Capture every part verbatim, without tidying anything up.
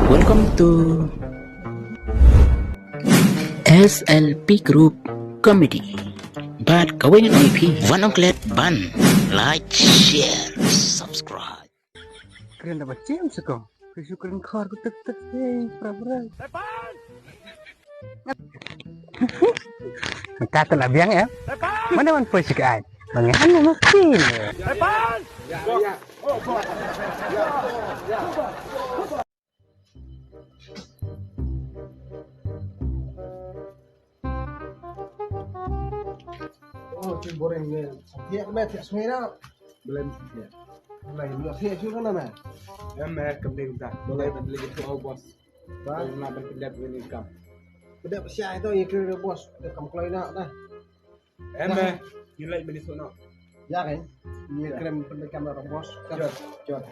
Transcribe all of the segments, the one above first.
Welcome to S L P Group Comedy. Bad kawei ngan ong ïa phi, wat nym klet ban like, share, subscribe. Kren da ba chem sa ko. Ka shu kren khor ko tek tek, eh, pra pra. Ka ta la biang, eh. Mana man poi sik ai. Mangan ma pin. Oh, tu boring ni. Dia kena tiap sungai dah. Belum tiap. Lai, belum tiap juga nama. Em, eh, kembali dah. Boleh beli itu, oh, bos. Ba? Nak beli kedap ni kam. Kedap siap itu, ya, kira bos. Dia kam keluar nak dah. Em, eh, you like beli sono. Ya kan? Ni kira beli kam dah, bos. Jor, jor.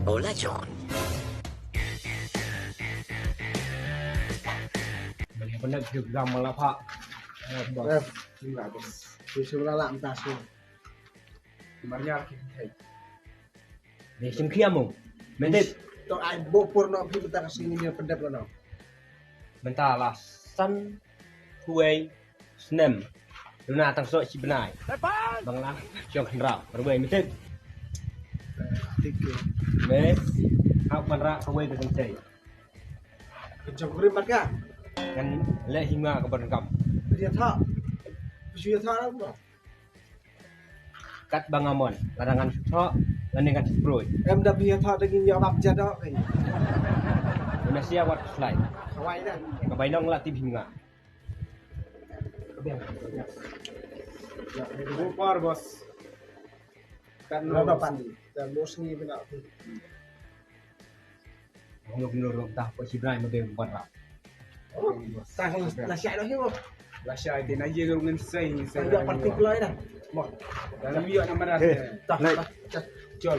Hola, John. Bagi penat juga malah, Pak. Eh, bos. Eh, enggak, bos. Susu lala entah su. Marnya kita. Ni sim kiamu. Mentit. To ai bopor no phi beta ka sini ni pendap no. Mynta la san huwei snem. Duna tang sok shi bnai. Bang la shong kynrau. Marwei mitit. Tik ya. Me. Hak man ra kawei ka kynthei. Ka jong kurim mat ka. Ngan leh hi nga ka ban kam. Dia tha. Phi shu ïa tha lah ba. Kat ba nga mon, lada ngan thoh, lane ngan thoh pruit. Em da phi thoh da ngin ïoh bap jadok kan. Una sia wat slai. Kawai da. Ka bai nong la tip hi nga. Bupar bos. Kan lo pan. Da bos ni bina. Ngam ngam ngam dah pa si brai ma dei ban rap. Tang la shai dah hiu. La shai te na ye ngam ngam sai ni sai. Ada parti kelai dah. Mo. Dalam biak nama dah. Tah. Jol.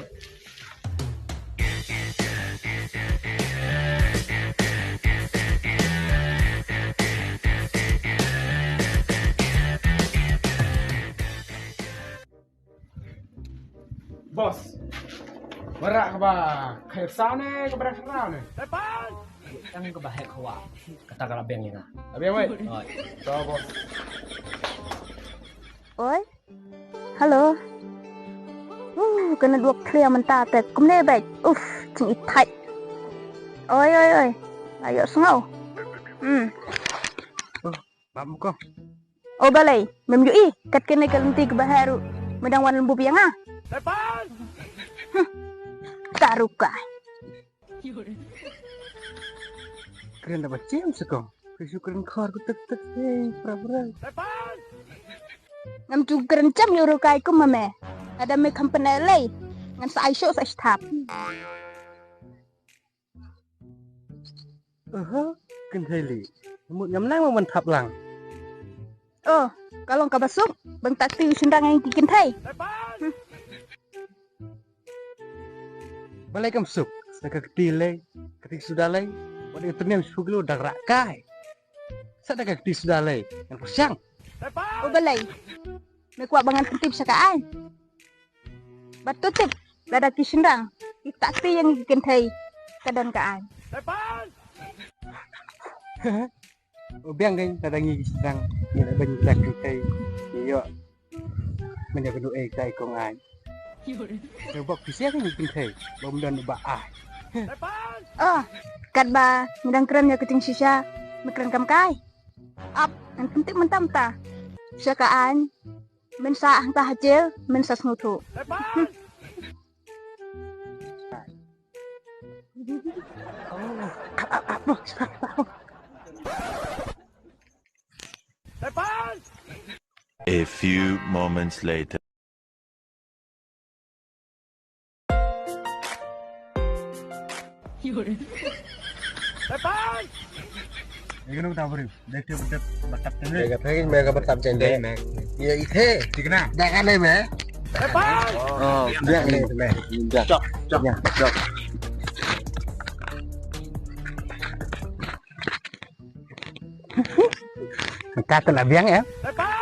Bos. Barak kaba khair saw ne kaba rak raw ne. Tang kaba hek hawa. Kata kala beng ina. Abeng wei. Oi. So bos. Oi. Hello. Uh, kena dua clear menta te. Kumne baik. Uf, cing itai. Oi, oi, oi. Ayo sngau. Hmm. Bam ko. O balei, mem ïohi, kat kane ka lynti kaba heh ruh, me dang wan lynbup ïa nga. Huh, ka ruh ka. Kren da ba chem sa ko. Ka shu kren khor ko tek tek, eh, pra pra. Ngam ju kren chem ïa u ruh kai kum ma me. Lada me kham pynlei lei. Ngan sa ai shuh sa sthap. Oho, kynthei li. Mut ngam nang ban thap lang. Oh, ka long kaba suk, bang tak ti u shynrang ïa ki kynthei. Balei kam suk, sa ka kti lei, kti suda lei, wat ïa tyrnem shu kilo dak rak kai. Sa da ka kti suda lei, ngan pyrshang. Oh balei, me kwah ba ngan pyntip sha ka aiñ. Bad to tip, lada ki shynrang ki tak ti ïa ngi ki kynthei, ka don ka aiñ. U biang dei, lada ngi ki shynrang ngi la ban tak kynthei, ïoh. Mynta ka duh ei tai kong aiñ. Te bok phi sia ka ngi kynthei, bym don ba ai. Oh, katba ngi dang kren ïa ka jingshisha, me kren kam kai. Ap, ngan pyntip mynta mynta. Sha ka aiñ. Mynta hangta ha jel, mynta sngewthuh. A few moments later. Ye kano ka ta bari? Dek te berdep batap tene. Dek ka pegin me ka batap tene. Dek me. Ye ithe. Tikna. Dek ka le me. Oh, dek le me. Dek. Chok, chok, chok. Ka ta la biang ya.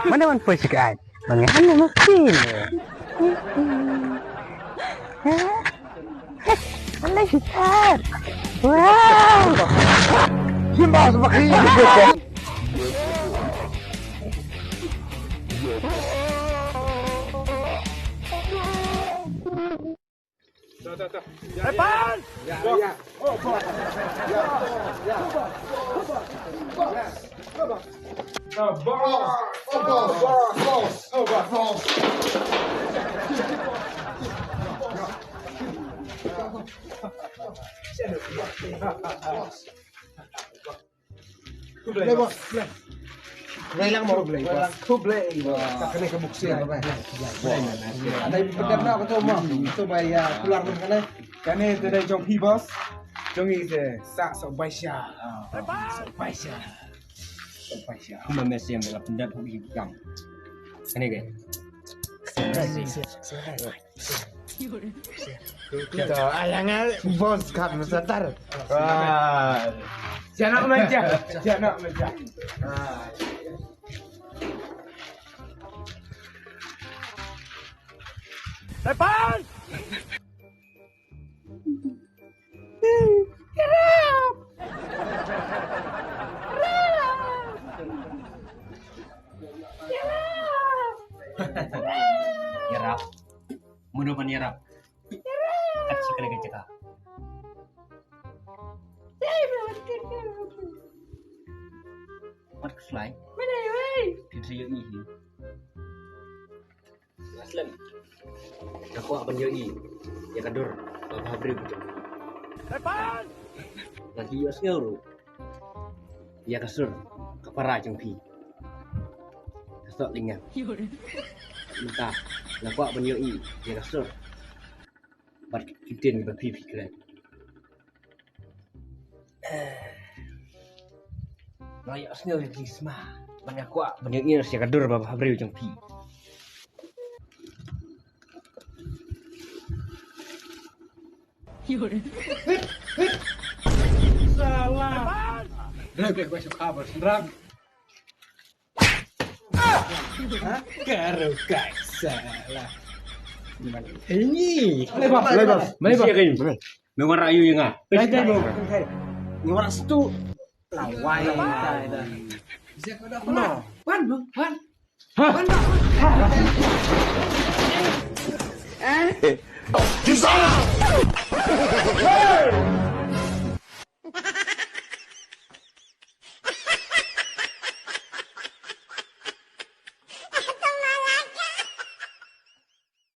Mana man poi sik ai. Mangan ma pin. Wow! Kim Boss, bakhi. Depan! Ya, ya. Oh, bos. Ya, ya. Oh, bos. Oh, bos. Bos. Oh, bos. Bos. Khublei, bos. Khublei lang, mo. Khublei, bos. Khublei, bos. Ka kane ka boxing. Khublei. Ada pyndonkam na ka to, mo. To ba ïa kular mynta kane. Kane te dei jong phi, bos. Jong ngi te Sah Sohbaisha. Sohbaisha. Sohbaisha. Kumba me shem la pyndonkam ha ki kam. Kane ke. Khublei. Kita ayang eh bos kan mesti tar. Wah. Jangan manja, jangan manja. Depan! Ïarap. Mano ban ïarap? Kat shi kane ka jaka. Wat khlaiñ. Phi sa ïohi hi. Nga slem. Nga kwah ban ïohi ïa ka dur ba bhabriew ka jong phi. Nga ki ïohsngew ruh ïa ka sur ka para jong phi. Ka Sohlyngngem. Mynta nga kwah ban ïohi ïa ka sur bad ki ktien ba phi phi kren. Nga ïohsngew ïa ki sma bad nga kwah ban ïohi ïa ka dur ba bhabriew jong phi. Salah. Dai bek bek shuka bersendrap. Karo kai salah. Ini. Lebas, lebas, lebas. Siapa ini? Me wan rayu ïa nga. Kai kai mo. Ni wan stu. Lawai tai dah. No. Wan, wan.